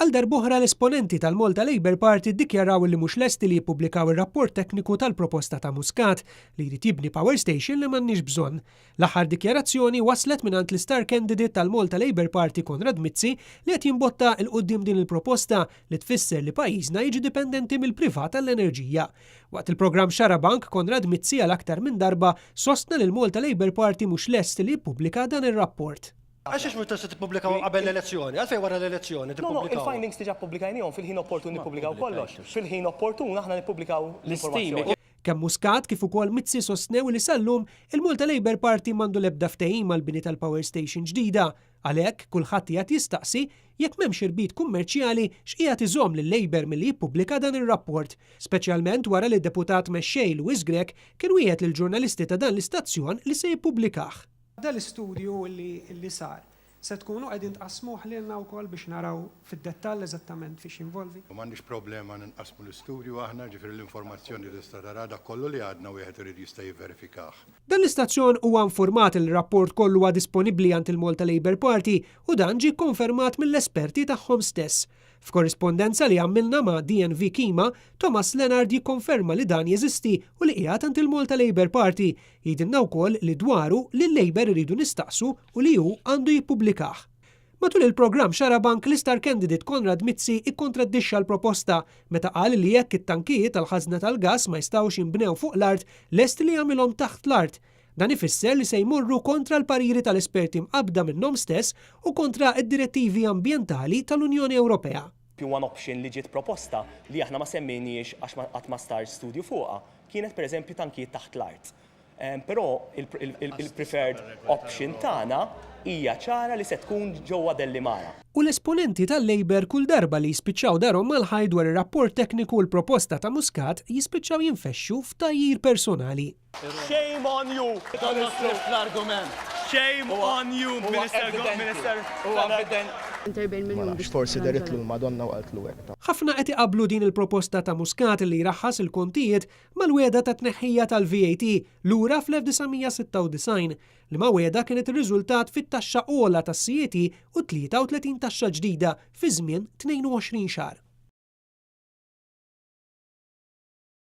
Għal darb'oħra l-esponenti tal-Malta Labour Party ddikjaraw li mhux lesti li jippubblikaw ir-rapport tekniku tal-proposta ta' Muscat li jrid jibni power station li m'għandniex bżonn. L-aħħar dikjarazzjoni waslet mingħand l-istar candidate tal-Malta Labour Party Konrad Mizzi li qed jimbotta 'l quddiem din il-proposta li tfisser li pajjiżna jiġi dipendenti mill-privat għall-enerġija. Waqt il-programm Xarabank, Konrad Mizzi għal aktar minn darba sostna li l-Malta Labour Party mhux lest li jippubblika dan ir-rapport. Għalxiex mhux tista' tippubblikaw qabel l-elezzjoni? Għalfejn wara l-elezzjoni No, no, tippubblikaw? il-findings diġà ppubblikajniehom, fil-ħin opportun nippubblikaw kollox. Fil-ħin opportun aħna nippubblikaw l-informazzjoni. Kemm Muscat kif ukoll Mizzi sostnew li sal-lum il-Malta Labour Party m'għandu l-ebda ftehim għall-bini tal-power station ġdida. Għalhekk, kulħadd qiegħed jistaqsi jekk m'hemmx irbit kummerċjali x'qiegħed iżomm lil-Labour milli jippubblika dan ir-rapport, speċjalment wara li d-Deputat Mexxej Louis Grech kien wiegħed lill-ġurnalisti ta' dan l-istazzjon li se jippubblikah. Dan l-istudju li sar, se tkunu qegħdin tqassmuh lilna wkoll biex naraw fid-dettall eżattament fiex jinvolvi? M'għandniex problema ninqasmu l-istudju aħna, ġifieri l-informazzjoni tista' tara dak kollu li għadna wieħed irid jista' jivverifikah. Dan l-istazzjon huwa infurmat li r-rapport kollu huwa disponibbli għand il-Malta Labour Party u dan ġie kkonfermat mill-esperti tagħhom stess. F'korrispondenza li għamilna ma' DNV Kima, Thomas Leonard jikkonferma li dan jeżisti u li qiegħed għand il-Malta Labour Party. Jgħidilna wkoll li dwaru lil-Labour iridu nistaqsu u li hu għandu jippubblikah. Matul il-programm Xarabank, l-istar candidate Konrad Mizzi ikkontraddixxa l-proposta meta qal li jekk it-tankijiet għall-ħażna tal-gass ma jistgħux jinbnew fuq l-art, lest li jagħmilhom taħt l-art. Dan ifisser li se jmorru kontra l-pariri tal-esperti mqabbda minnhom stess u kontra d-direttivi ambjentali tal-Unjoni Ewropea. One option li ġiet proposta li aħna ma semmejniex għax qatt ma sar studju fuqha kienet pereżempju tankijiet taħt l-art. Però il-preferred option tagħna hija ċara li se tkun ġewwa Dellimara. U l-esponenti tal-Labour kull darba li jispiċċaw darhom mal-ħajt dwar ir-rapport tekniku u l-proposta ta' Muscat jispiċċaw jinfexxu f'tgħajjir personali. Shame on you! L-argument. Shame on you, Minister Minister. Ma nafx, forsi deritlu l-Madonna u qaltlu hekk ta. Ħafna qed iqabblu din il-proposta ta' Muscat li jraħħas il-kontijiet mal-wegħda ta' tneħħija tal-VAT lura fl-1996, liema wegħda kienet irriżultat fit-taxxa ogħla tas-CAT u 33 taxxa ġdida fi żmien 22 xahar.